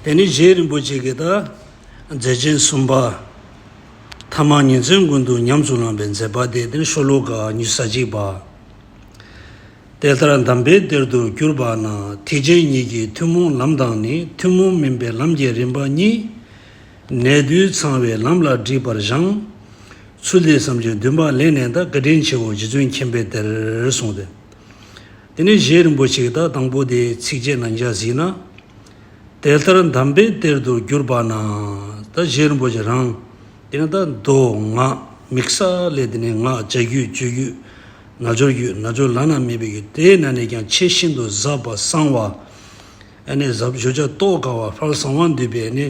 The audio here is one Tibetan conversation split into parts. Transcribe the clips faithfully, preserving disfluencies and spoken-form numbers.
དེ་ནས་རྗེ་རིན་པོ་ཆེ་གིས་ད་མཛད་ཆེན་གསུམ་པ། ཐ་མ་ཉིན་མཚན་ཀུན་ཏུ་ཉམས་སུ་བླངས་པའི་མཛད་པ་དེ། དེ་ནི་ཤོ་ལོ་ཀ་ཉི་ཤུ་རྩ་གཅིག་པ། དེ་ལྟར་དམ་པའི་གཏེར་དུ་གྱུར་པ་ན། ཐེག་ཆེན་ཉིད་ཀྱི་ཐུན་མོང་ལམ་དང་ནི། ཐུན་མོང་མིན་པའི་ལམ་གྱི་རིམ་པ་གཉིས། ནད་བདུན་ཚང་བའི་ལམ་ལ་འདྲིས་པར་སྦྱང་། ཚུལ་འདི་བསམ་བྱུང་འདུན་པ་ལས་ནས་ད། བཀའ་དྲིན་ཆེའོ་རྗེ་བཙུན་མཁྱེན་པའི་གཏེར། གསུངས་ཏེ། དེ་ནས་རྗེ་རིན་པོ་ཆེ་གིས་ད་དང་པོ་དེ་ཚིགས་བཅད་ནང་བཞག་ཟིན་ན། དེ་ལྟར་དམ་པའི་གཏེར་དུ་གྱུར་པ་ན། ད་རྗེ་རིན་པོ་ཆེ་རང་དེ་ནས་ད་མདོ་སྔགས་དམིགས་བསལ་ལས། དེ་ནས་སྔགས་བྱ་རྒྱུད་སྤྱོད་རྒྱུད་རྣལ་འབྱོར་རྒྱུད། རྣལ་འབྱོར་བླ་ན་མེད་པའི་རྒྱུད། དེའི་ནང་ནས་ཀྱང་ཆེས་ཤིན་ཏུ་ཟབ་པ་གསང་བ། ཨ་ནི་ཟབ་ཞུ་བྱ་རྟོགས་དཀའ་བ། ཕར་གསང་བ་འདུས་པའི་ཨ་ནི་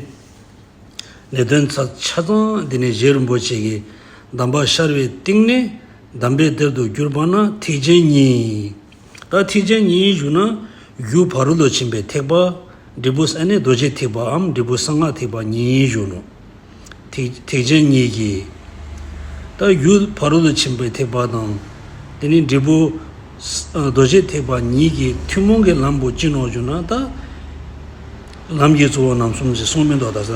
ནི་དོན་ཆ་ཆ་ཚང་། དེ་ནས་རྗེ་རིན་པོ་ཆེ་གིས་གདམས་པ་ཤར་བའི་སྟེང་ནས། དམ་པའི་གཏེར་དུ་གྱུར་པ་ན། ཐེག་ཆེན་གཉིས། ད་ཐེག་ཆེན་གཉིས་ཞུ་ན། རྒྱུ་ཕ་རོལ་ཏུ་ཕྱིན་པའི་ཐེག་པ། འབྲས་བུ་ཨ་ནི་རྡོ་རྗེ་ཐེག་པའམ་འབྲས་བུ་གསང་སྔགས་ཐེག་པ་གཉིས་ཞུ་ནོ། ཐེག་ཐེག་ཆེན་གཉིས་ཀྱི། ད་རྒྱུ་ཕ་རོལ་ཏུ་ཕྱིན་པའི་ཐེག་པ་དང་། དེ་ནི་འབྲས་བུ་རྡོ་རྗེ་ཐེག་པ་གཉིས་ཀྱི་ཐུན་མོང་གི་ལམ་པོ་ཅི་ནོ་ཞུ་ན། ད་ལམ་གྱི་གཙོ་བོ་རྣམ་གསུམ་ཞེས་གསུངས་མི་འདུག་ད་ས་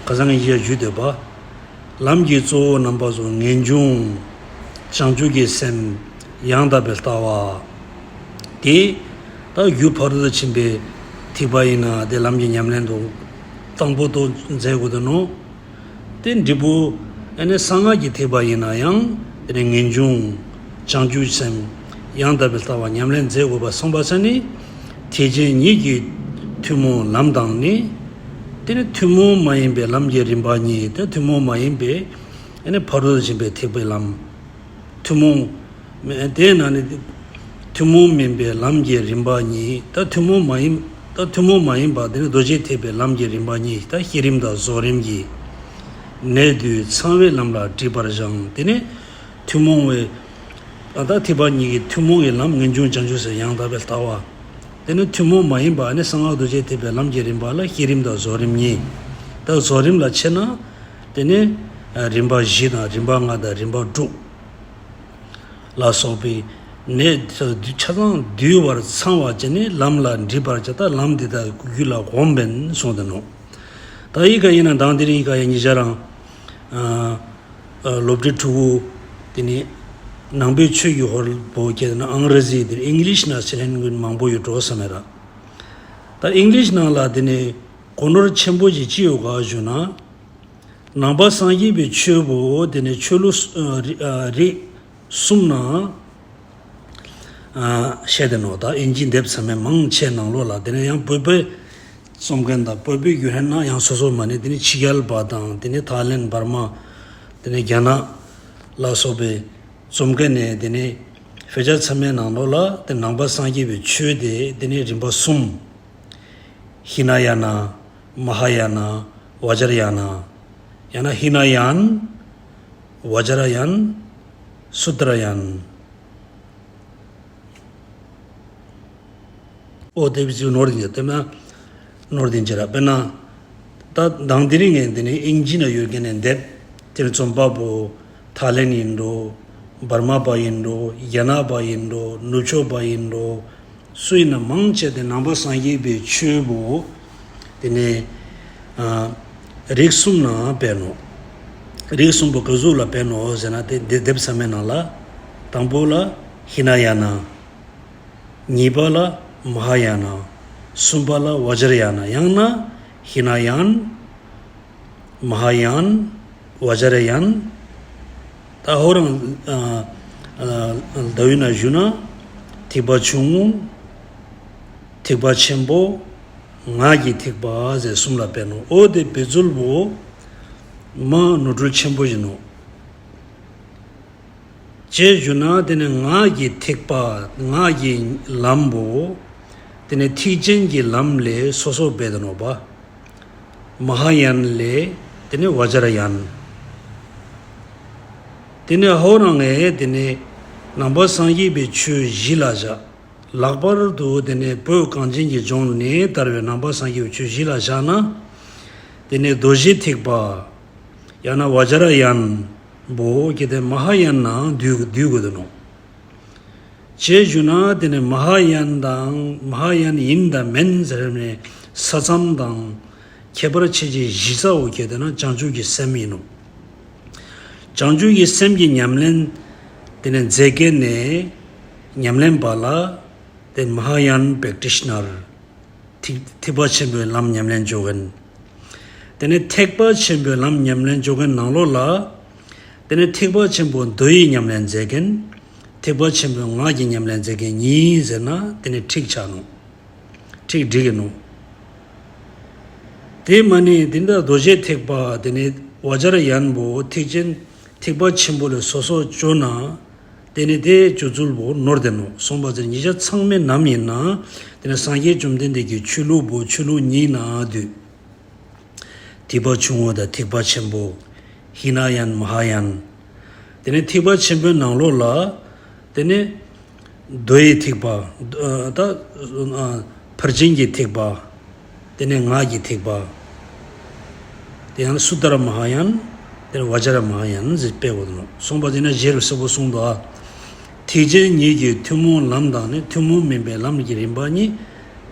ཁ་སང་གི་ཡིག་ཆ་བརྒྱུད་འདོད་པ། ལམ་གྱི་གཙོ་བོ་རྣམ་པ་གསུམ། ངེས་འབྱུང་། བྱང་ཆུབ་ཀྱི་སེམས། ཡང་དག་པའི་ལྟ་བ། དེ་ད་རྒྱུ་ཕ་རོལ་ཏུ་ཕྱིན་པའི་ཐེག་པ་ཡིན་ན། དེ་ལམ་གྱི་ཉམས་ལེན་དུ་དང་པོ་དུ་མཛད་དགོས་དུ་ནོ། དེ་འབྲས་བུ་ཨ་ནི་གསང་སྔགས་ཀྱི་ཐེག་པ་ཡིན་ན་ཡང་། དེ་ནི་ངེས་འབྱུང་། བྱང་ཆུབ་སེམས། ཡང་དག་པའི་ལྟ་བ་ཉམས་ལེན་མཛད་དགོས་པ་གསུངས་པ་ས་ནི། ཐེག་ཆེན་ཉིད་ཀྱི་ཐུན་མོང་ལམ་དང་ནི། དེ་ནི་ཐུན་མོང་མ་ཡིན་པའི་ལམ་གྱི་རིམ་པ་གཉིས། དེ་ཐུན་མོང་མ་ཡིན་པའི་ཨ་ནི་ཕ་རོལ་ཏུ་ཕྱིན་པའི་ཐེག་པའི་ལམ། ཐུན་མོང་མེ་དེ་ན་ནི་ཐུན་མོང་མིན་པའི་ལམ་གྱི་རིམ་པ་གཉིས། ད་ཐུན་མོང་མ་ཡིན། ད་ཐུན་མོང་མ་ཡིན་པ་དེ་ནི་རྡོ་རྗེ་ཐེག་པའི་ལམ་གྱི་རིམ་པ་གཉིས། ད་བསྐྱེད་རིམ་དང་རྫོགས་རིམ་གྱི་ནད་བདུན་ཚང་བའི་ལམ་ལ་འདྲིས་པར་སྦྱང་། དེ་ནི་ཐུན་མོང་བའི། ད་ཐེག་པ་གཉིས་ཀྱི་ཐུན་མོང་གི་ལམ། ངེས་འབྱུང་བྱང་ཆུབ་སེམས་ཡང་དག་པའི་ལྟ་བ། དེ་ནི་ཐུན་མོང་མ་ཡིན་པ་ནི་གསང་སྔགས་རྡོ་རྗེ་ཐེག་པའི་ལམ་གྱི་རིམ་པ་ལ་བསྐྱེད་རིམ་དང་རྫོགས་རིམ་གཉིས། ད་རྫོགས་རིམ་ལ་ཕྱེ་ན། དེ་ནི་རིམ་པ་བཞི་དང་། རིམ་པ་ལྔ་དང་། རིམ་པ་དྲུག་ལ་སོགས་པའི་ནད་ཆ་ཚང་འདུལ་བར་ཚང་བ་བྱས་ནས་ལམ་ལ་འདྲིས་པར་བྱ། ད་ལམ་འདི་དག་རྒྱུད་ལ་གོམས་པས་གསུངས་ཏེ་ནོ། ད་ཡི་ག་ཡིན་ན་དང་དེ་རིང་ཡི་ག་ཡ་ཉི་ཤ་རང་། ཨ། ཨ། སློབ་གྲྭའི་ཕྲུ་གུ་དེ་ནི་ནང་པའི་ཆོས་ཀྱི་ཧོར་པོ་སྐད་ན་ཨང་རེ་ཟི་དེ་ཨིང་ལིཤ་ན་ཟེར་མཁན་མང་པོ་ཡོད་འགྲོ་བསམ་མེད་ར། ད་ཨིང་ལིཤ་ནང་ལ་དེ་ནི་གོ་ནོར་ཆེན་པོ་ཞིག་ཅི་ཡོད་ག་ཞུ་ན། ནང་པ་སངས་རྒྱས་པའི་ཆོས་པོ་དེ་ནི་ཆོས་ལུགས་ཨ་རི་ཨ་རིགས་གསུམ་ན། ཨ། བཤད་དེ་ནོ། ད་ཨིན་ཇི་འདེབས་ཚང་མའི་མང་ཆེ་ནང་ལོགས་ལ། དེ་ནས་ཡང་བོད་པའི་རྩོམ་མཁན་དང་བོད་པའི་ཡུལ་ཧན་ན་ཡང་སོ་སོ་མ་ནི། དེ་ནས་ཕྱི་རྒྱལ་པ་དང་། དེ་ནས་ཐའི་ལེན། འབར་མ། དེ་ནས་རྒྱ་ནག་ལ་སོགས་པའི་རྩོམ་མཁན་ནས། དེ་ནས་བོད་རྒྱ་ཚང་མའི་ནང་ལོགས་ལ་དེ་ནང་པ་སངས་རྒྱས་པའི་ཆོས་དེ་དེ་ནས་རིམ་པ་གསུམ། ཧི་ན་ཡ་ན། མ་ཧཱ་ཡ་ན། བ་ཇར་ཡ་ན། ཡང་ན་ཧི་ན་ཡན། བ་ཇར་ཡན། སུ་ཏྲ་ཡན། ཨོ་དེ་བི་ཚུ་ནོར་དིན་ཅེ་དེ་ན་ནོར་དིན་ཅེ་ར། དཔེར་ན་ད་དང་དེ་རིང་ངས་འདི་ནས་ཨིན་ཇི་ན་ཡོད་མཁན་ནས་འདེབས་དེར་རྩོམ་པ་པོ་ཐའི་ལེན་ཡིན་འགྲོ། འབར་མ་པ་ཡིན་འགྲོ། རྒྱ་ནག་པ་ཡིན་འགྲོ། ནུབ་ཕྱོགས་པ་ཡིན་འགྲོ། སུ་ཡིན་ན་མང་ཆེ་དེ་ནང་པ་སངས་རྒྱས་པའི་ཆོས་པོ་དེ་ནས་ཨ་རིགས་གསུམ་ན་སྤེལ་ནོ། རིགས་གསུམ་པོ་ག་ཟུག་ལ་སྤེལ་ནོ་ཟེར་ན། དེ་དེ་འདེབས་ཚང་མའི་ནང་ལ་དང་པོ་ལ་ཧི་ན་ཡ་ན། གཉིས་པ་ལ་མ་ཧཱ་ཡ་ན། གསུམ་པ་ལ་བ་ཇར་ཡ་ན། ཡང་ན་ཧི་ན་ཡན། མ་ཧཱ་ཡན། བ་ཇར་ཡན། ད་ཧོ་རང་ཨ་ཨ་ལྡ་ཡུལ་ན་ཞུ་ན། ཐེག་པ་ཆུང་ངུ། ཐེག་པ་ཆེན་པོ། ངག་གི་ཐེག་པ་ཟེར་གསུམ་ལ་སྤེལ་ནོ། ཨོ་དེ་འབད་རྩོལ་བོ་མ་ནོར་འཁྲུལ་ཆེན་པོ་ཡིན་ནོ། ཅེས་ཞུ་ན། དེ་ནི་ངག་གི་ཐེག་པ། ངག་གི་ལམ་བོ། དེ་ནི་ཐེག་ཆེན་གྱི་ལམ་ལས་སོ་སོ་འབད་དེ་ནོག་པ། མ་ཧཱ་ཡན་ལས་དེ་ནི་བ་ཇར་ཡན། དེ་ནི་ཧོ་རང་ངས་དེ་ནི་ནང་པ་སངས་རྒྱས་པའི་ཆོས་གཞི་ལ་བཞག། ལྷག་པར་དུ་དེ་ནི་བོད་གངས་ཅན་གྱི་ལྗོངས་ནས་དར་བའི་ནང་པ་སངས་རྒྱས་པའི་ཆོས་གཞི་ལ་བཞག་ན། དེ་ནི་རྡོ་རྗེ་ཐེག་པ། ཡང་ན་བ་ཇར་ཡན་བོ་གི་དེ་མ་ཧཱ་ཡན་ན་འདུས་འདུས་དགོས་དོ་ནོ། ཅེས་ཞུ་ན། དེ་ནི་མ་ཧཱ་ཡན་དང་མ་ཧཱ་ཡན་ཡིན་དང་མིན་ཟེར་ནས་ས་མཚམས་དང་ ཁྱད་པར་ཆེ་ཆེ་བཞི་ཚ་བོ་ཁྱེད་དེ་ན་བྱང་ཆུབ་ཀྱི་སེམས་ཡིན་ནོ། བྱང་ཆུབ་ཀྱི་སེམས་ཀྱི་ཉམས་ལེན་དེ་ནས་མཛད་མཁན་ནས་ཉམས་ལེན་པ་ལ་དེ་མ་ཧཱ་ཡཱན་པེག་ཊི་ཤི་ནར། ཐིག་ཐེག་པ་ཆེན་པོའི་ལམ་ཉམས་ལེན་བྱོ་མཁན། དེ་ནས་ཐེག་པ་ཆེན་པོའི་ལམ་ཉམས་ལེན་བྱོ་མཁན་ནང་ལོགས་ལ། དེ་ནས་ཐེག་པ་ཆེན་པོ་མདོ་ཡི་ཉམས་ལེན་མཛད་མཁན། ཐེག་པ་ཆེན་པོའི་ངག་གི་ཉམས་ལེན་མཛད་མཁན་གཉིས་ཟེར་ན་དེ་ནས་ཁྲིག་ཆགས་ནོ། ཁྲིག་འགྲིག་གི་ནོ། དེ་མ་ནི་དེ་འདྲ་རྡོ་རྗེ་ཐེག་པ་དེ་ནི་བཛྲ་ཡཱན་པོ་ཐེག་ཆེན་ཐེག་པ་ཆེན་པོ་ལས་སོ་སོ་བཅོ་ན། དེ་ནི་དེ་བཅོ་ཚུལ་པོ་ནོར་དེ་ནོ། སོང་པ་ཚེ་ཉིད་ཆ་ཚང་མའི་ནམ་ཡིན་ན། དེ་ནི་སངས་རྒྱས་བཅོམ་ལྡན་འདས་ཀྱི་ཆོས་ལུགས་པོ་ཆོས་ལུགས་གཉིས་ན་འདུས། ཐེག་པ་ཆུང་ངུ་དང་ཐེག་པ་ཆེན་པོ། ཧི་ན་ཡཱན་མ་ཧཱ་ཡཱན། དེ་ནི་ཐེག་པ་ཆེན་པོའི་ནང་ལོགས་ལ། དེ་ནི་མདོ་ཡི་ཐེག་པ། ད་ཕར་ཕྱིན་གྱི་ཐེག་པ། དེ་ནས་ངག་གི་ཐེག་པ། དེ་ཡང་སུ་ཏྲ་མ་ཧཱ་ཡཱན། དེ་ནས་བཛྲ་མ་ཧཱ་ཡཱན་ཟེར་སྤེལ་དགོས་ནོ། གསུངས་པ་དེ་ན་ཞེ་རུ་གསལ་པོ་གསུངས་འདུག་ཨ། ཐེག་ཆེན་ཉིད་ཀྱི་ཐུན་མོང་ལམ་དང་ནི། ཐུན་མོང་མིན་པའི་ལམ་གྱི་རིམ་པ་གཉིས།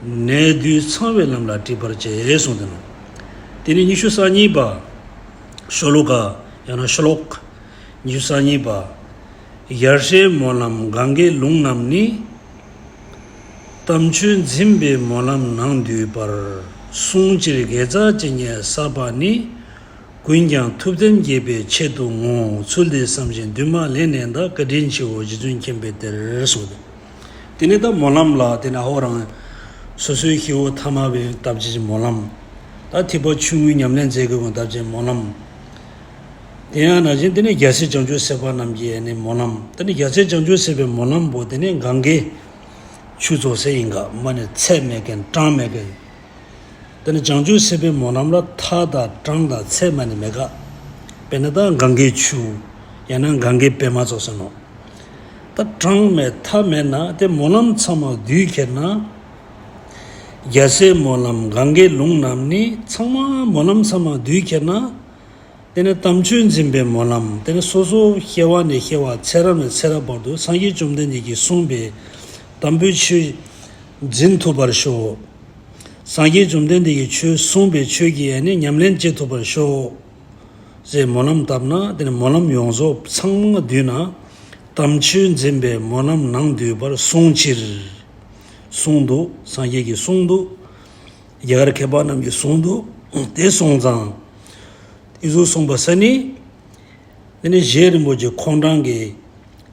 ནད་བདུན་ཚང་བའི་ལམ་ལ་འདྲིས་པར་བྱེད་གསུངས་ཏེ་ནོ། དེ་ནས་ཉི་ཤུ་རྩ་གཉིས་པ། ཤོ་ལོ་ཀ། ཡང་ན་ཤོ་ལོ་ཀ། ཉི་ཤུ་རྩ་གཉིས་པ། ཡར་ཞེས་སྨོན་ལམ་གང་གཱའི་ལུང་རྣམས་ནི། དམ་ཆོས་འཛིན་པའི་སྨོན་ལམ་ནང་འདུས་པར། བསྲུང་ཕྱིར་དགེ་རྩ་ཇི་སྙེད་བསགས་པ་ནི། ཀུན་ཀྱང་ཐུབ་བསྟན་རྒྱས་པའི་ཆེད་དུ་བསྔོ། ཚུལ་འདི་བསམ་ཞིང་འདུན་མ་ལེགས་གནས་དང་། བཀའ་དྲིན་ཆེའོ་རྗེ་བཙུན་མཁྱེན་པའི་གཏེར་གསུངས་ཏེ། དེ་ནས་ད་སྨོན་ལམ་ལ་དེ་ནས་ཧོ་རང་སོ་སོའི་ཤེའུ་ཐ་མལ་པའི་བཏབ་བྱེད་སྨོན་ལམ། ད་ཐེག་པ་ཆུང་ངུའི་ཉམས་ལེན་མཛད་དགོས་པའི་བཏབ་བྱེད་སྨོན་ལམ། དེ་ཡང་ན་བཞིན་དེ་ནས་རྒྱལ་སྲས་བྱང་ཆུབ་སེམས་དཔའ་རྣམས་ཀྱི་ནི་སྨོན་ལམ། དེ་ནས་རྒྱལ་སྲས་བྱང་ཆུབ་སེམས་དཔའི་སྨོན་ལམ་པོ་དེ་ནས་གང་གཱའི་ཆུ་ཚོ་ཟེར་ཡིན་ག་མ་ནས་ཚད་མེད་མཁན་གྲངས་མེད་མཁན། དེ་ནས་བྱང་ཆུབ་སེམས་དཔའི་སྨོན་ལམ་ལ་མཐའ་དང་གྲངས་དང་ཚད་མ་ནས་མེད་ག། དཔེར་ན་ད་གང་གཱའི་ཆུ། ཡང་ན་གང་གཱའི་པདྨ་ཚོགས་ཟེར་ནོ། ད་གྲངས་མེད་མཐའ་མེད་ན་དེ་སྨོན་ལམ་ཚང་མ་བསྡུས་ཁྱེར་ན། རྒྱལ་སྲས་སྨོན་ལམ་གང་གཱའི་ལུང་རྣམས་ནི། ཚང་མ་སྨོན་ལམ་ཚང་མ་བསྡུས་ཁྱེར་ན། དེ་ནས་དམ་ཆོས་འཛིན་པའི་སྨོན་ལམ། དེ་ནས་སོ་སོ་སྐྱེ་བ་ནས་སྐྱེ་བ་ཚེ་རབས་ནས་ཚེ་རབས་བར་དུ་སངས་རྒྱས་བཅོམ་ལྡན་འདས་ཀྱིས་གསུངས་པའི་དམ་པའི་ཆོས་འཛིན་ཐུབ་པར་ཤོག། སངས་རྒྱས་བཅོམ་ལྡན་འདས་ཀྱིས་ཆོས་གསུངས་པའི་ཆོས་ཀྱི་ཡ་ནི་ཉམས་ལེན་བྱེད་ཐུབ་པར་ཤོག་ཟེར་སྨོན་ལམ་བཏབ་ན། དེ་ནས་སྨོན་ལམ་ཡོངས་རྫོགས་ཚང་མ་བསྡུས་ན། དམ་ཆོས་འཛིན་པའི་སྨོན་ལམ་ནང་འདུས་པར་བསྲུང་ཕྱིར། གསུངས་འདུག། སངས་རྒྱས་ཀྱིས་གསུངས་འདུག། རྒྱ་གར་མཁས་པ་རྣམས་ཀྱིས་གསུངས་འདུག། དེ་སོང་ཙང་། ཨི་ཟུག་གསུངས་པ་ས་ནི། དེ་ནས་རྗེ་རིན་པོ་ཆེ་ཁོང་རང་གིས་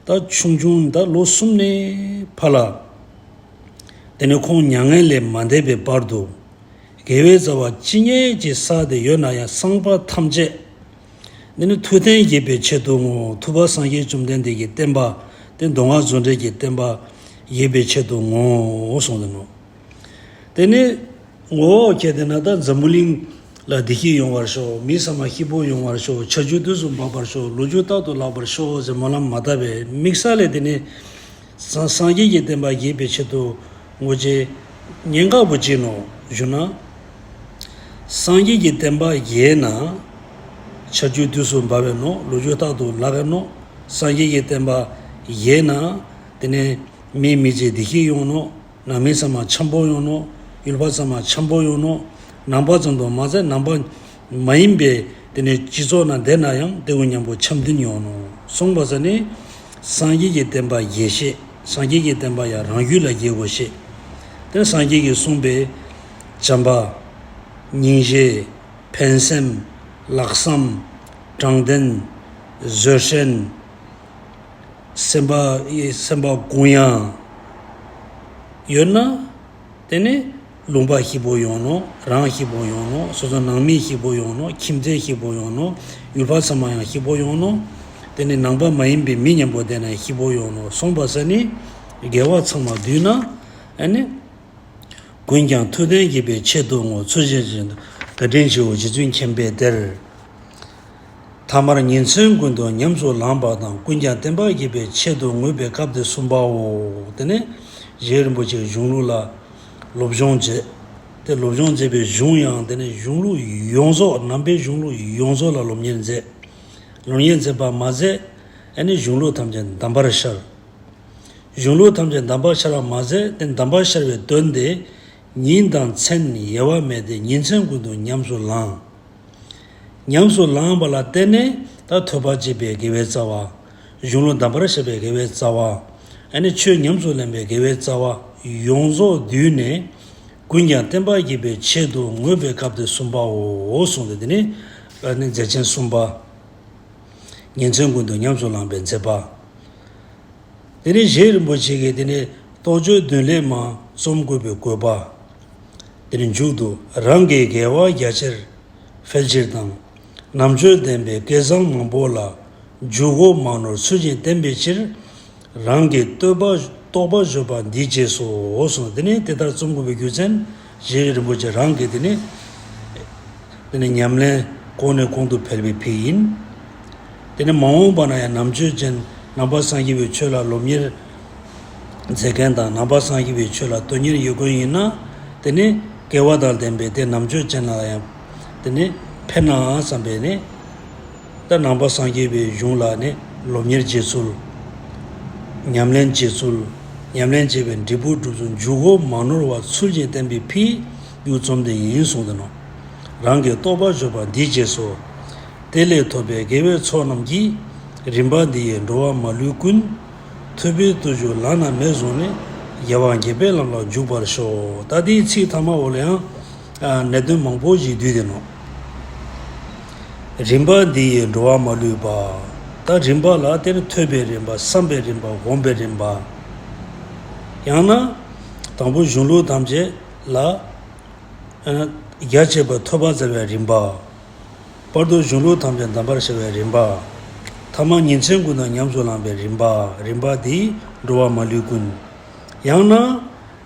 ད་ཆུང་ཆུང་ད་ལོ་གསུམ་ནས་ཕར་ལ། དེ་ནས་ཁོང་མྱ་ངན་ལས་མ་འདས་པའི་བར་དུ། དགེ་བའི་རྩ་བ་ཅི་སྙེད་ཅིག་བསགས་ཏེ་ཡོད་ན་ཡང་། བསགས་པ་ཐམས་ཅད་དེ་ནི་ཐུབ་བསྟན་རྒྱས་པའི་ཆེད་དུ་བསྔོ། ཐུབ་པ་སངས་རྒྱས་བཅོམ་ལྡན་འདས་ཀྱི་བསྟན་པ། དེ་མདོ་སྔགས་རྫོགས་འགྲེལ་གྱི་བསྟན་པ་རྒྱས་པའི་ཆེད་དུ་བསྔོ་གསུངས་ཏེ་ནོ། དེ་ནས་ངོ་བོ་ཁྱེད་དེ་ན་ད་འཛམ་བུ་གླིང་ལ་བདེ་སྐྱིད་ཡོང་བར་ཤོག། མི་ཚང་མ་སྐྱིད་པོ་ཡོང་བར་ཤོག། ཆར་ཆུ་དུས་སུ་འབབ་པར་ཤོག། ལོ་རྒྱུས་རྟག་ཏུ་ལེགས་པར་ཤོག་ཟེར་སྨོན་ལམ་མ་བཏབ་པའི་དམིགས་བསལ་ལས། དེ་ནས་སངས་སངས་རྒྱས་ཀྱི་བསྟན་པ་རྒྱས་པའི་ཆེད་དུ་བསྔོ་རྒྱུའི་ཉེན་ཁ་པོ་ཅི་ནོ་ཞུ་ན། སངས་རྒྱས་ཀྱི་བསྟན་པ་རྒྱས་ན། ཆར་ཆུ་དུས་སུ་འབབ་པའི་ནོ། ལོ་རྒྱུས་རྟག་ཏུ་ལེགས་པའི་ནོ། སངས་རྒྱས་ཀྱི་བསྟན་པ་རྒྱས་ན། དེ་ནས་མི་མི་ཚེ་བདེ་སྐྱིད་ཡོང་ནོ། ནང་མི་ཚང་མ་འཆམ་པོ་ཡོང་ནོ། ཡུལ་པ་ཚང་མ་འཆམ་པོ་ཡོང་ནོ། ནང་པ་ཙམ་དུ་མ་ཟད་ནང་པ་མ་ཡིན་པའི་དེ་ནས་སྤྱི་ཚོགས་ནང་བསྡད་ན་ཡང་དེ་གུ་མཉམ་པོ་འཆམ་མཐུན་ཡོང་ནོ་གསུངས་པ་ས་ནི། སངས་རྒྱས་ཀྱི་བསྟན་པ་རྒྱས་ཤེས། སངས་རྒྱས་ཀྱི་བསྟན་པ་ཡང་རང་རྒྱུད་ལ་རྒྱས་དགོས་ཤེས། དེ་སངས་རྒྱས་ཀྱིས་གསུངས་པའི་བྱམས་པ། སྙིང་རྗེ། ཕན་སེམས། ལྷག་བསམ། དྲང་བདེན། བཟོད་བསྲན། སེམས་པ་སེམས་པ་གུ་ཡངས་ཡོད་ན། དེ་ནས་ལུང་པ་སྐྱིད་པོ་ཡོང་ནོ། རང་སྐྱིད་པོ་ཡོང་ནོ། སོ་སོ་ནང་མི་སྐྱིད་པོ་ཡོང་ནོ། ཁྱིམ་མཚེས་སྐྱིད་པོ་ཡོང་ནོ། ཡུལ་པ་ཚང་མ་ཡང་སྐྱིད་པོ་ཡོང་ནོ། དེ་ནས་ནང་པ་མ་ཡིན་པའི་མི་མཉམ་པོ་བསྡད་ན་སྐྱིད་པོ་ཡོང་ནོ་གསུངས་པ་ས་ནི། དགེ་བ་ཚང་མ་བསྡུས་ན། ཨ་ནི། ཀུན་ཀྱང་ཐུབ་བསྟན་རྒྱས་པའི་ཆེད་དུ་བསྔོ། ཚུལ་བཞིན་བཞིན་དུ་བཀའ་དྲིན་ཆེའོ་རྗེ་བཙུན་མཁྱེན་པའི་གཏེར། ཐ་མར་ཉིན་མཚན་ཀུན་ཏུ་ཉམས་སུ་བླངས་པ་དང་། ཀུན་ཀྱང་བསྟན་པ་རྒྱས་པའི་ཆེད་དུ་བསྔོས་པའི་སྐབས་དེ་གསུམ་པའོ། དེ་ནས་རྗེ་རིན་པོ་ཆེའི་གཞུང་ལུགས་ལ་སློབ་སྦྱོང་བྱས། དེ་སློབ་སྦྱོང་མཛད་པའི་གཞུང་ཡང་དེ་ནས་གཞུང་ལུགས་ཡོངས་རྫོགས། ནང་པའི་གཞུང་ལུགས་ཡོངས་རྫོགས་ལ་སློབ་གཉེར་མཛད། སློབ་གཉེར་མཛད་པ་མ་ཟད། ཨ་ནི་གཞུང་ལུགས་ཐམས་ཅད་གདམས་པར་ཤར། གཞུང་ལུགས་ཐམས་ཅད་གདམས་པར་ཤར་བ་མ་ཟད། དེ་གདམས་པར་ཤར་བའི་དོན་དེ་ ཉིན་དང་མཚན་དབྱེ་བ་མེད་དེ། ཉིན་མཚན་ཀུན་ཏུ་ཉམས་སུ་བླང་། ཉམས་སུ་བླངས་པ་ལ་བརྟེན་ནས་ད་ཐོས་པ་བྱེད་པའི་དགེ་བའི་རྩ་བ། གཞུང་ལུགས་གདམས་པར་བྱེད་པའི་དགེ་བའི་རྩ་བ། ཨ་ནི་ཆོས་ཉམས་སུ་ལེན་པའི་དགེ་བའི་རྩ་བ་ཡོངས་རྫོགས་བསྡུས་ནས། ཀུན་ཀྱང་བསྟན་པ་རྒྱས་པའི་ཆེད་དུ་བསྔོས་པའི་སྐབས་དེ་གསུམ་པའོ་གསུངས་ཏེ། དེ་ནི་ཨ་ནི་མཛད་ཆེན་གསུམ་པ། ཉིན་མཚན་ཀུན་ཏུ་ཉམས་སུ་བླངས་པའི་མཛད་པ། དེ་ནས་རྗེ་རིན་པོ་ཆེ་གིས་དེ་ནས་རྟོགས་བརྗོད་མདུན་ལེགས་མ་རྩོམ་དགོས་པའི་དགོས་པ། དེ་ནས་མཇུག་ཏུ་རང་གི་དགེ་བ་རྒྱ་ཆེར་འཕེལ་ཕྱིར་དང་། རྣམ་དཔྱོད་ལྡན་པའི་སྐལ་བཟང་མང་པོ་ལ། འཇུག་སྒོ་མང་ནོར་ཚུལ་བཞིན་བསྟན་པའི་ཕྱིར། རང་གི་བསྟོད་པ་རྟོགས་པ་བརྗོད་པ་འདིའི་རྗེས་སུ་གསུངས། དེ་ནས་དེ་ལྟར་རྩོམ་དགོས་པའི་རྒྱུ་མཚན། རྗེ་རིན་པོ་ཆེ་རང་གིས་དེ་ནས་དེ་ནས་ཉམས་ལེན་གོང་ནས་གོང་དུ་འཕེལ་བའི་ཕྱིར་ཡིན། དེ་ནས་མ་འོངས་པ་ན་ཡང་རྣམ་དཔྱོད་ཅན་ནང་པ་སངས་རྒྱས་པའི་ཆོས་ལ་སློབ་གཉེར་མཛད་མཁན་དང་། ནང་པ་སངས་རྒྱས་པའི་ཆོས་ལ་དོན་གཉེར་ཡོད་མཁན་ཡིན་ན། དེ་ནས་སྐལ་བ་དང་ལྡན་པའི་དེ་རྣམ་དཔྱོད་ཅན་ལ་ཡང་དེ་ནས་ཕན་ན་བསམ་པས་ནས། ད་ནང་པ་སངས་རྒྱས་པའི་གཞུང་ལ་ནི་སློབ་གཉེར་བྱེད་ཚུལ། ཉམས་ལེན་བྱེད་ཚུལ། ཉམས་ལེན་བྱེད་པའི་འབྲས་བུ་སྒྲུབ་ཚུལ། འཇུག་སྒོ་མང་ནོར་བ་ཚུལ་བཞིན་བསྟན་པའི་ཕྱིར་ཡུལ་རྩོམ་དེ་ཡིན་གསུངས་ཏེ་ནོ། རང་གི་རྟོགས་པ་བརྗོད་པ་འདིའི་རྗེས་སུ། དེ་ལས་ཐོབ་པའི་དགེ་བའི་ཚོགས་རྣམས་ཀྱིས། རིམ་པ་འདི་ཡིས་འགྲོ་བ་མ་ལུས་ཀུན། ཐོས་པའི་བསྟོད་བརྗོད་བླ་ན་མེད་བཟུང་ནས། རྒྱལ་བ་དགྱེས་པའི་ལམ་ལ་འཇུག་པར་ཤོག་ད་དེའི་ཚིག་ཐ་མ་འོག་ལ་ཡང་། ཨ། གནད་དོན་མང་པོ་ཞིག་འདུས་ཏེ་ནོ། རིམ་པ་འདི་ཡིས་འགྲོ་བ་མ་ལུས་པ། ད་རིམ་པ་ལ་དེར་ཐོས་པའི་རིམ་པ། བསམ་པའི་རིམ་པ། སྒོམ་པའི་རིམ་པ། ཡང་ན། དང་པོ་གཞུང་ལུགས་ཐམས་ཅད་ལ། ཨ། རྒྱ་ཆེ་བ་ཐོས་པ་སྩལ་བའི་རིམ་པ། བར་དུ་གཞུང་ལུགས་ཐམས་ཅད་གདམས་པར་བྱ་བའི་རིམ་པ། ཐ་མ་ཉིན་མཚན་ཀུན་ཏུ་ཉམས་སུ་བླངས་པའི་རིམ་པ། རིམ་པ་འདིས་འགྲོ་བ་མ་ལུས་ཀུན། ཡང་ན།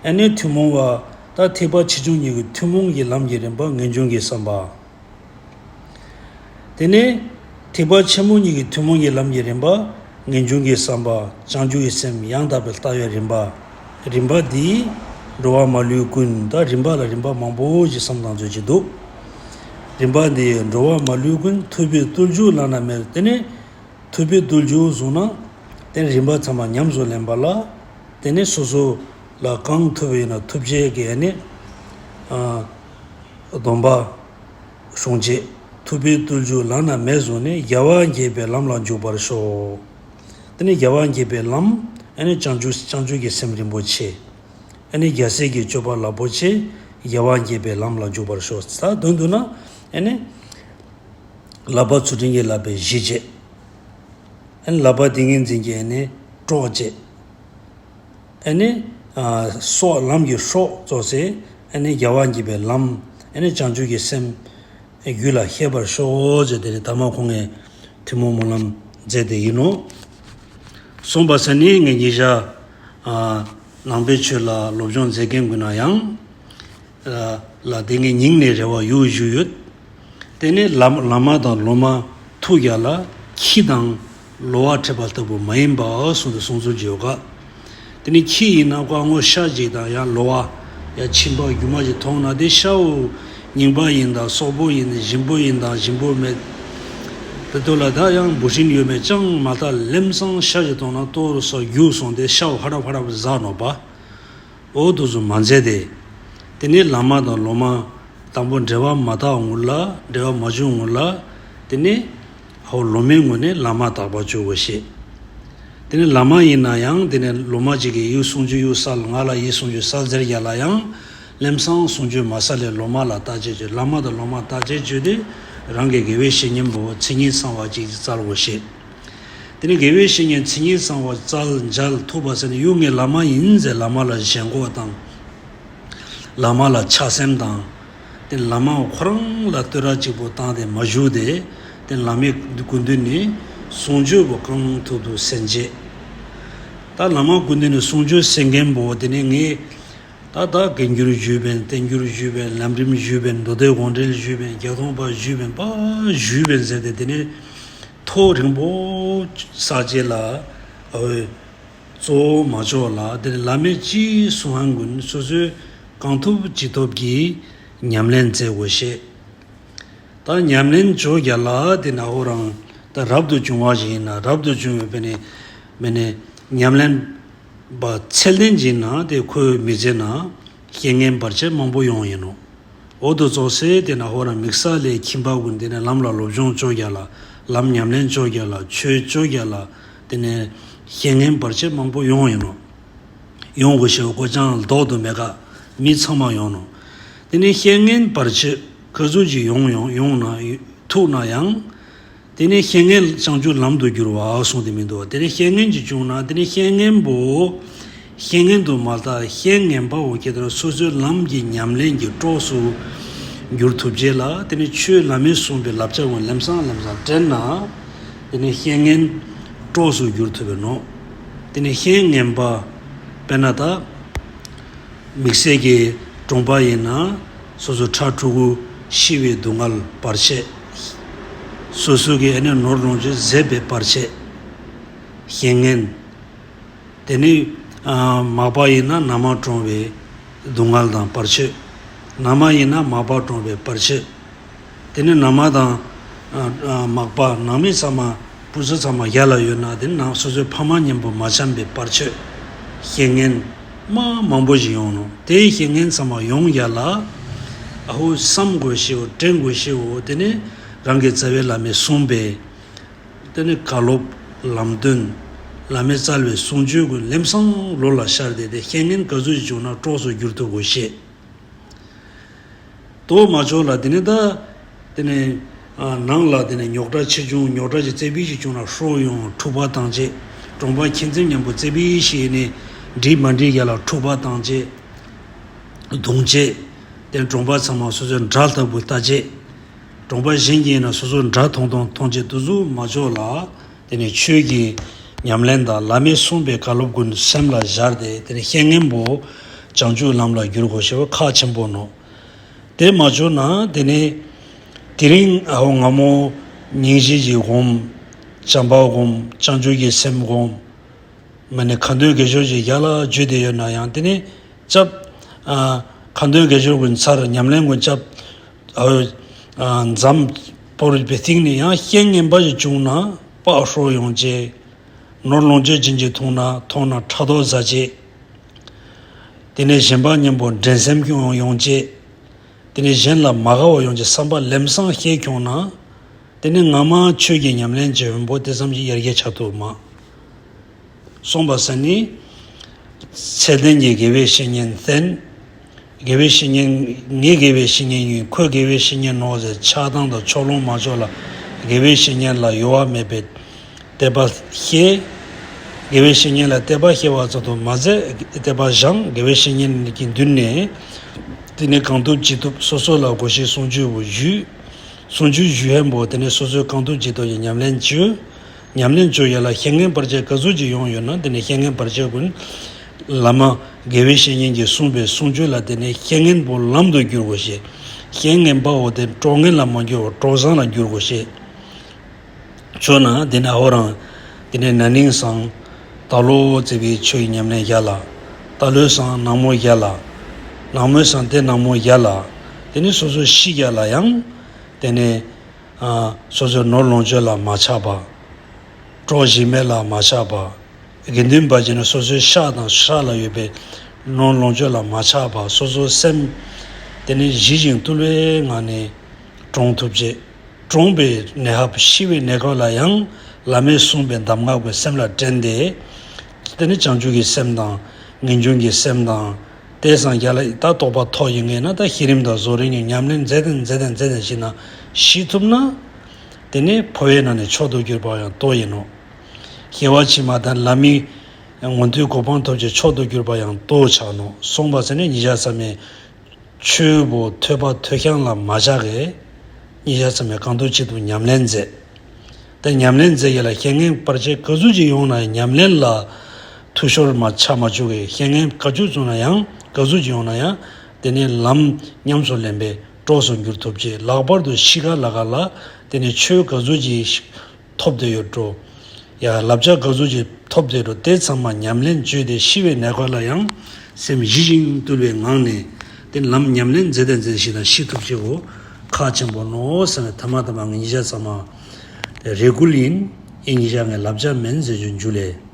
ཨ་ནི་ཐུན་མོང་བ། ད་ཐེག་པ་ཆེ་ཆུང་གཉིས་ཀྱི་ཐུན་མོང་གི་ལམ་གྱི་རིམ་པ། ངེས་འབྱུང་གི་བསམ་པ། དེ་ནས་ཐེག་པ་ཆེན་པོ་གཉིས་ཀྱི་ཐུན་མོང་གི་ལམ་གྱི་རིམ་པ། ངེས་འབྱུང་གི་བསམ་པ། བྱང་ཆུབ་ཀྱི་སེམས། ཡང་དག་པའི་ལྟ་བའི་རིམ་པ། རིམ་པ་འདིས་འགྲོ་བ་མ་ལུས་ཀུན། ད་རིམ་པ་ལ་རིམ་པ་མང་པོ་ཞིག་བསམ་བཏང་ཚུལ་ཅིག་འདུག་རིམ་པ་འདིས་འགྲོ་བ་མ་ལུས་ཀུན། ཐོས་པའི་བསྟོད་བརྗོད་བླ་ན་མེད། དེ་ནས་ཐོས་པའི་བསྟོད་བརྗོད་བཟུང་ན། དེ་ནས་རིམ་པ་ཚང་མ་ཉམས་སུ་ལེན་པ་ལ། དེ་ནས་སོ་སོ་ལ་གང་ཐུབ་པ་ཡིན་ན་ཐུབ་ཆེ་གི་ཨ་ནི། ཨ། སྡོམ་པ་སྲུང་བྱེད། ཐོས་པའི་བསྟོད་བརྗོད་བླ་ན་མེད་བཟུང་ནས། རྒྱལ་བ་དགྱེས་པའི་ལམ་ལ་འཇུག་པར་ཤོག་དེ་ནས་རྒྱལ་བ་དགྱེས་པའི་ལམ། ཨ་ནི་བྱང་ཆུབ་བྱང་ཆུབ་ཀྱི་སེམས་རིན་པོ་ཆེ། ཨ་ནི་རྒྱལ་སྲས་ཀྱི་སྤྱོད་པ་རླབས་པོ་ཆེ། རྒྱལ་བ་དགྱེས་པའི་ལམ་ལ་འཇུག་པར་ཤོག་ད་དོན་དུ་ན། ཨ་ནི་ལག་པ་ཚུལ་ཁྲིམས་ཀྱིས་བསླབ་པའི་གཞི་བྱེད། ཨ་ནི་ལག་པ་ཏིང་ངེ་འཛིན་གྱིས་ཨ་ནི་གྲོགས་བྱེད། ཨ་ནི། ཨ། སྲོག་ལམ་གྱི་སྲོག་རྫོགས་སའི། ཨ་ནི་རྒྱལ་བ་དགྱེས་པའི་ལམ། ཨ་ནི་བྱང་ཆུབ་ཀྱི་སེམས་རྒྱུད་ལ་སྐྱེ་བར་ཤོག་ཅེས་དེ་ནི་ཐ་མ་ཁོང་གིས་ཐུན་མོང་སྨོན་ལམ་མཛད་དེ་ཡིན་ནོ། གསུངས་པ་ས་ནི་ངས་ཉེ་ཞ། ཨ། ནང་པའི་ཆོས་ལ་སློབ་སྦྱོང་མཛད་མཁན་ཀུན་ན་ཡང་། ལ་དེ་ངས་སྙིང་ནས་རེ་བ་ཡོད་ཞུས་ཡོད། དེ་ནས་བླ་བླ་མ་དང་སློབ་མ་ཐུགས་ཡ་ལ་ཁྱི་དང་ལོ་བ་འཕྲད་པ་ལྟ་བུ་མ་ཡིན་པ་གསུངས་ཏེ་གསུང་ཚུལ་ཅིག་ཡོད་ག་དེ་ནས་ཁྱི་ཡིན་ན་ཀ་ངོ་ཤ་ཅིག་དང་ཡང་ལོ་བ་ཡ་མཆིན་པ་རྒྱུ་མ་ཅིག་མཐོང་ན་དེ་ཤའོ་རྙིང་པ་ཡིན་དང་སོག་པོ་ཡིན་ཞིམ་པོ་ཡིན་དང་ཞིམ་པོ་མེད། དེ་ཚོ་ལ་ད་ཡང་འབུ་སྲིན་ཡོད་མེད་ཅང་མ་ལྟ་ལམ་སང་ཤ་ཅིག་མཐོང་ན་ལྟོ་རུ་སོགས་རྒྱུགས་སོང་སྟེ་ཤའོ་ཧ་རབ་ཧ་རབ་ཟ་ནོག་པ། འོ་དུ་སུ་མ་མཛད་དེ། དེ་ནས་བླ་མ་དང་སློབ་མ་དང་པོ་འབྲེལ་བ་མ་བཏགས་སྔོན་ལ་འབྲེལ་བ་མ་བྱུང་སྔོན་ལ། དེ་ནས་ཧོ་སློབ་མའི་ངོས་ནས་བླ་མ་དག་པ་བཅུག་དགོས་ཤེས། དེ་ནས་བླ་མ་ཡིན་ན་ཡང་དེ་ནས་སློབ་མ་གཅིག་གིས་ཡུལ་སུང་ཆུ་ཡུལ་སལ་ང་ལ་ཡིད་སུང་ཆུ་སལ་ཟེར་རྒྱ་ལ་ཡང་། ལམ་སང་སུང་ཆུ་མ་སལ་ལས་སློབ་མ་ལ་བརྟག་དཔྱད་བྱོས། བླ་མ་དང་སློབ་མ་བརྟག་དཔྱད་བྱོས་ཏེ། རང་གི་དགེ་བའི་བཤེས་གཉེན་པོ་མཚན་ཉིད་གསང་བ་གཅིག་སྩལ་དགོས་ཤེས། དེ་ནས་དགེ་བའི་བཤེས་གཉེན་མཚན་ཉིད་གསང་བ་སྩལ་མཇལ་ཐུབ་པ་ཟེར་ནས་ཡུལ་ངའི་བླ་མ་ཡིན་ཟེར་བླ་མ་ལ་ཞེན་ཁོག་དང་། བླ་མ་ལ་ཆགས་སེམས་དང་། དེ་བླ་མ་ཁོ་རང་ལ་བསྟོད་ར་གཅིག་པོ་བཏང་སྟེ་མ་བཞུགས་ཏེ། དེ་བླ་མའི་སྐུ་མདུན་ནས་གསུང་ཆོས་པོ་གང་ཐུབ་ཐུབ་གསན་བྱས། ད་བླ་མ་སྐུ་མདུན་ནས་གསུང་ཆོས་གསན་མཁན་པོ་དེ་ནས་ངས། ད་ད་རྒན་འགྱུར་ཞུས་པས་བསྟན་འགྱུར་ཞུས་པས་ལམ་རིམ་ཞུས་པས་མདོ་སྡེ་དགོངས་འགྲེལ་ཞུས་པས་རྒྱ་མཐོང་པ་ཞུས་པས་པ་ཞུས་པས་ཟེར་ཏེ་དེ་ནས་ཐོ་རིང་པོ་ས་བཅད་ལ་འོས་གཙོ་བོ་མ་ལྕོགས་ལ་དེ་ནས་བླ་མས་ཅི་གསུང་ཧང་ཀུན་སོ་སོས་གང་ཐུབ་ཅི་ཐུབ་ཀྱིས་ཉམས་ལེན་མཛད་དགོས་ཤེས། ད་ཉམས་ལེན་བྱོས་རྒྱ་ལ་དེ་ན་ཧོ་རང་ད་རབ་ཏུ་བྱུང་བ་ཞིག་ཡིན་ན་རབ་ཏུ་བྱུང་བའི་བས་ནས་མེ་ནས་ཉམས་ལེན་པ་ཚད་ལྡན་ཅིག་ན་དེ་ཁོའི་མི་ཚེ་ན་ བཤེས་གཉེན་བར་ཆད་མང་པོ་ཡོང་ཡིན་ནོ། འོ་དོ་ཙོགས་སེ་དེ་ན་ཧོ་ར་དམིགས་བསལ་ལས་ཁྱིམ་པ་ཀུན་དེ་ནས་ལམ་ལ་སློབ་སྦྱོང་བཅོ་རྒྱ་ལ། ལམ་ཉམས་ལེན་བཅོ་རྒྱ་ལ། ཆོས་བཅོ་རྒྱ་ལ། དེ་ནས་བཤེས་གཉེན་བར་ཆད་མང་པོ་ཡོང་ཡིན་ནོ། ཡོང་དགོས་ཤེས་གོ་ཅང་ལྡོག་ཏུ་མེད་ཀ། མི་ཚང་མ་ཡོང་ནོ། དེ་ནས་བཤེས་གཉེན་བར་ཆད་ག་ཚོད་ཅིག་ཡོང་ཡོང་ཡོང་ན་ཐུག་ན་ཡང་། དེ་ནས་བཤེས་གཉེན་བྱང་ཆུབ་ལམ་དུ་བསྒྱུར་བ་གསུངས་ཏེ་མི་འདུག་དེ་ནས་བཤེས་གཉེན་ཅིག་བྱུང་ན་དེ་ནས་བཤེས་གཉེན་པོ། བཤེས་གཉེན་དུ་མ་ལྟ་བཤེས་གཉེན་པའོ་ཁྱེད་ལྟར་སོ་སོའི་ལམ་གྱི་ཉམས་ལེན་གྱི་གྲོགས་སུ་འགྱུར་ཐུབ་ཅེས་ལ། དེ་ནས་ཆོས་བླ་མས་གསུངས་པའི་བསླབ་བྱ་ཀུན་ལེམ་སང་ལེམ་སང་དྲན་ན། དེ་ནས་བཤེས་གཉེན་གྲོགས་སུ་འགྱུར་ཐུབ་པས་ནོ། དེ་ནས་བཤེས་གཉེན་པ། དཔེར་ན་ད། དམིགས་བསལ་གྱི་གྲོང་པ་ཡིན་ན། སོ་སོ་ཕྲུ་གུ་ཤི་བའི་སྡུག་བསྔལ་བར་ཆད། སོ་སོ་གི་ཨ་ནི་ནོར་ལོངས་སྤྱོད་ཟད་པའི་བར་ཆད། བཤེས་གཉེན། དེ་ནས་ཨ་མག་པ་ཡིན་ན་ན་མ་གྲོངས་པའི་སྡུག་བསྔལ་དང་བར་ཆད། ན་མ་ཡིན་ན་མག་པ་གྲོངས་པའི་བར་ཆད། དེ་ནས་ན་མ་དང་ཨ་ཨ་མག་པ་ནང་མི་ཚང་མ་བུ་ཚ་ཚང་མ་ཡར་ལ་ཡོད་ན་དེ་ནང་སོ་སོའི་ཕ་མ་མཉམ་པོ་མ་འཆམ་པའི་བར་ཆད། བཤེས་གཉེན་མ་མང་པོ་ཞིག་ཡོང་ནོ། དེའི་བཤེས་གཉེན་ཚང་མ་ཡོང་ཡ་ལ་ཨ་ཧོ་བསམ་དགོས་ཤེའོ་དྲན་དགོས་ཤེའོ། དེ་ནས་རང་གི་རྩ་བའི་བླ་མས་གསུངས་པའི། དེ་ནི་བཀའ་སློབ། ལམ་སྟོན། བླ་མས་སྩལ་བའི་གསུང་ཆོས་ཀུན་ལེམ་སང་བློ་ལ་ཤར་ཏེ་དེ་བཤེས་གཉེན་ག་ཚོད་ཅིག་བྱུང་ན་གྲོགས་སུ་འགྱུར་ཐུབ་དགོས་ཤེས། དོ་མ་ཆོག་ལ་དེ་ནི་ད། དེ་ནི་ཨ་ནང་ལ་དེ་ནི་རྙོག་དྲ་ཆེ་ཆུང་རྙོག་དྲ་ཅིག་རྩེ་ཕི་ཞིག་བྱུང་ན་ཧྲོ་ཡོང་འཁྲུག་པ་བཏང་བྱེད། གྲོང་པ་ཁྱིམ་མཚེས་མཉམ་པོ་རྩེ་ཕི་ཞིག་ནི་འགྲིག་མ་འགྲིག་ཡ་ལ་འཁྲུག་པ་བཏང་བྱེད། རྡུང་བྱེད། དེ་གྲོང་པ་ཚང་མ་སོ་སོའི་དགྲ་ལྟ་བུ་ལྟ་བྱེད། གྲོང་པ་གཞན་གྱིས་ན་སོ་སོ་དགྲ་མཐོང་མཐོང་མཐོང་བྱེད་དུ་གཟུགས་མ་ལྕོགས་ལ། དེ་ནས་ཆོས་ཀྱི་ཉམས་ལེན་དང་བླ་མས་གསུངས་པའི་བཀའ་སློབ་ཀུན་སེམས་ལ་སྦྱར་ཏེ་དེ་ནས་བཤེས་གཉེན་པོ་བྱང་ཆུབ་ལམ་ལ་བསྒྱུར་དགོས་ཞེས་པ་ཁག་ཆེན་པོ་ནོ། དེ་མ་བྱུང་ན་དེ་ནས་དེ་རིང་ཨ་ཧོ་སྔ་མོ་སྙིང་རྗེ་ཡི་སྒོམ། བྱམས་པ་སྒོམ། བྱང་ཆུབ་ཀྱི་སེམས་སྒོམ། མ་ནི་ཁ་འདོན་དགེ་སྦྱོར་གྱི་ཡ་ལ་བརྗོད་དེ་ཡོད་ན་ཡང་དེ་ནི་སྐྱབས། ཨ་ཁ་འདོན་དགེ་སྦྱོར་ཀུན་ཚར་ཉམས་ལེན་ཀུན་སྐྱབས། ཨ་ཨ་མཚམས་བོར་བའི་སྟེང་ནས་ཡང་བཤེས་གཉེན་པ་ཞིག་བྱུང་ན་དཔའ་ཧྲོ་ཡོང་བྱེད། ནོར་ལོངས་སྤྱོད་ཅན་ཅིག་མཐོང་ན་མཐོང་ན་ཕྲག་དོག་ཟ་བྱེད། དེ་ནས་གཞན་པ་མཉམ་པོ་འགྲན་སེམས་ཀྱང་ཡོང་བྱེད། དེ་ནས་གཞན་ལ་མ་དགའ་བ་ཡོང་བྱེད་བསམ་པ་ལེམ་སང་ཤེས་ཁྱོང་ན། དེ་ནས་སྔ་མ་ཆོས་ཀྱི་ཉམས་ལེན་བྱེད་འོན་པོ་དེ་ཙམ་གྱིས་ཡར་རྒྱས་ཆགས་ཐུབ་མ། གསུངས་པ་ཟེར་ནི། ཚད་ལྡན་གྱི་དགེ་བའི་བཤེས་གཉེན་བསྟེན། དགེ་བའི་བཤེས་གཉེན། ངའི་དགེ་བའི་བཤེས་གཉེན་ཡིན། ཁོའི་དགེ་བའི་བཤེས་གཉེན་ནོ་ཟེར་ཆགས་སྡང་དང་ཕྱོགས་ལྷུང་མ་ཕྱོགས་ལ་དགེ་བའི་བཤེས་གཉེན་ལ་གཡོ་བ་མེད་པའི་དད་པ་བསྐྱེད། དགེ་བའི་བཤེས་གཉེན་ལ་དད་པ་བསྐྱེད་པ་ཙམ་དུ་མ་ཟད་དད་པ་བཞེངས། དགེ་བའི་བཤེས་གཉེན་གྱི་མདུན་ནས་དེ་ནས་གང་ཐུབ་ཅི་ཐུབ་སོ་སོ་ལ་གོ་ཤེས་གསུང་ཆོས་པོ་ཞུས། གསུང་ཆོས་ཞུ་ཧན་པོ་དེ་ནས་སོ་སོའི་གང་ཐུབ་ཅི་ཐུབ་ཀྱི་ཉམས་ལེན་བྱོས། ཉམས་ལེན་བྱོས་ཡ་ལ་བཤེས་གཉེན་བར་ཆད་ག་ཚོད་ཅིག་ཡོང་ཡོད་ན་དེ་ནས་བཤེས་གཉེན་བར་ཆད་ཀུན། བླ་མ་དགེ་བའི་བཤེས་གཉེན་གྱིས་གསུངས་པའི་གསུང་ཆོས་ལ་བརྟེན་ནས་བཤེས་གཉེན་པོ་ལམ་དུ་བསྒྱུར་དགོས་ཤེས། བཤེས་གཉེན་པའོ་དེ་གྲོགས་ངན་ལ་མ་འགྱུར་བར་གྲོགས་བཟང་ལ་འགྱུར་དགོས་ཤེས། ཆོས་ན་དེ་ནས་ཨོ་རང་། དེ་ནས་ན་ནིང་སང་། ད་ལོ་བརྩེ་བའི་ཆོས་ཀྱི་ཉམས་ལེན་བརྒྱ་ལ། ད་ལོའི་སང་ནངས་མོ་བརྒྱ་ལ། ནངས་མོའི་སང་དེ་ནངས་མོ་བརྒྱ་ལ། དེ་ནས་སོ་སོ་ཤི་བརྒྱ་ལ་ཡང་། དེ་ནས། ཨ་སོ་སོའི་ནོར་ལོངས་སྤྱོད་ལ་མ་ཆགས་པ། གྲོགས་ཞི་མེད་ལ་མ་ཆགས་པ། དགེ་འདུན་པ་ཅིག་ནི་སོ་སོའི་ཤག་དང་ཤག་ལ་ཡོད་པའི་ནོར་ལོངས་སྤྱོད་ལ་མ་ཆགས་པ། སོ་སོའི་སེམས་དེ་ནི་ཞི་ཞིང་དུལ་བའི་ངང་ནས་གྲོང་ཐུབ་ཅེས། གྲོངས་པའི་གནས་སྐབས་ཤི་བའི་གནས་སྐབས་ལ་ཡང་བླ་མས་གསུངས་པའི་གདམས་ངག་པའི་སེམས་ལ་དྲན་ཏེ། དེ་ནི་བྱང་ཆུབ་ཀྱི་སེམས་དང་ངེས་འབྱུང་གི་སེམས་དང་། དེ་སངས་རྒྱས་ལ་ད་རྟོགས་པ་ཐོབ་ཡིན་ངེས་ན་ད་བསྐྱེད་རིམ་དང་རྫོགས་རིམ་གྱི་ཉམས་ལེན་མཛད་དེ་མཛད་དེ་མཛད་དེ་ཤི་ན་ཤི་ཐུབ་ན། དེ་ནི་འཕོ་བའི་ནང་ནས་མཆོག་ཏུ་གྱུར་པ་ཡང་དོ་ཡིན་ནོ། སྐྱེ་བ་ཕྱི་མ་དང་ལམ་མི་མངོན་མཐོའི་གོ་འཕང་ཐོབ་ཅིང་མཆོག་ཏུ་གྱུར་པ་ཡང་དོ་ཆགས་ནོ། གསུངས་པ་ཟེར་ནས་ཉིད་ཞག་ཚང་མའི་ཆོས་པོ་ཐོས་པ་ཐོས་རྐྱང་ལ་མ་ཆགས་གེ། ཉིད་ཞག་ཚང་མའི་གང་ཐུབ་ཅི་ཐུབ་ཉམས་ལེན་མཛད། དེ་ཉམས་ལེན་མཛད་ཡ་ལ་བཤེས་གཉེན་བར་ཆད་ག་ཚོད་ཅིག་ཡོང་ན་ཡང་ཉམས་ལེན་ལ་འཐུས་ཤོར་མ་ཆགས་མ་བཅུག་གེ། བཤེས་གཉེན་ག་ཚོད་བྱུང་ན་ཡང་ག་ཚོད་ཅིག་ཡོང་ན་ཡང་དེ་ནས་ལམ་ཉམས་སུ་ལེན་པའི་གྲོགས་སུ་འགྱུར་ཐུབ་ཅེས། ལྷག་པར་དུ་ཤི་ཁ་ལ་ཁ་ལ་དེ་ནས་ཆོས་ག་ཚོད་ཅིག་ཐོབ་བསྡད་ཡོད་འགྲོ། ཡ་བསླབ་བྱ་ག་ཚོད་ཅིག་ཐོབ་བསྡད་འགྲོ། དེ་ཚང་མ་ཉམས་ལེན་བྱོས་ཏེ་ཤི་བའི་གནས་སྐབས་ལ་ཡང་སེམས་ཞི་ཞིང་དུལ་བའི་ངང་ནས་དེ་ལམ་ཉམས་ལེན་མཛད་དེ་མཛད་ཤི་དང་ཤི་ཐུབ་ཅེས་འོ་ཁག་ཆེན་པོ་ནོ་ཟེར་ནས་ཐ་མ་ཐ་མ་ངས་ཉིད་ཞག་ཚང་མ་རེ་སྐུལ་ཡིན། ཨེ་ཉིད་ཞག་ངས་བསླབ་བྱ་མིན་ཟེར་རྒྱུ་འཇུ་ལེ།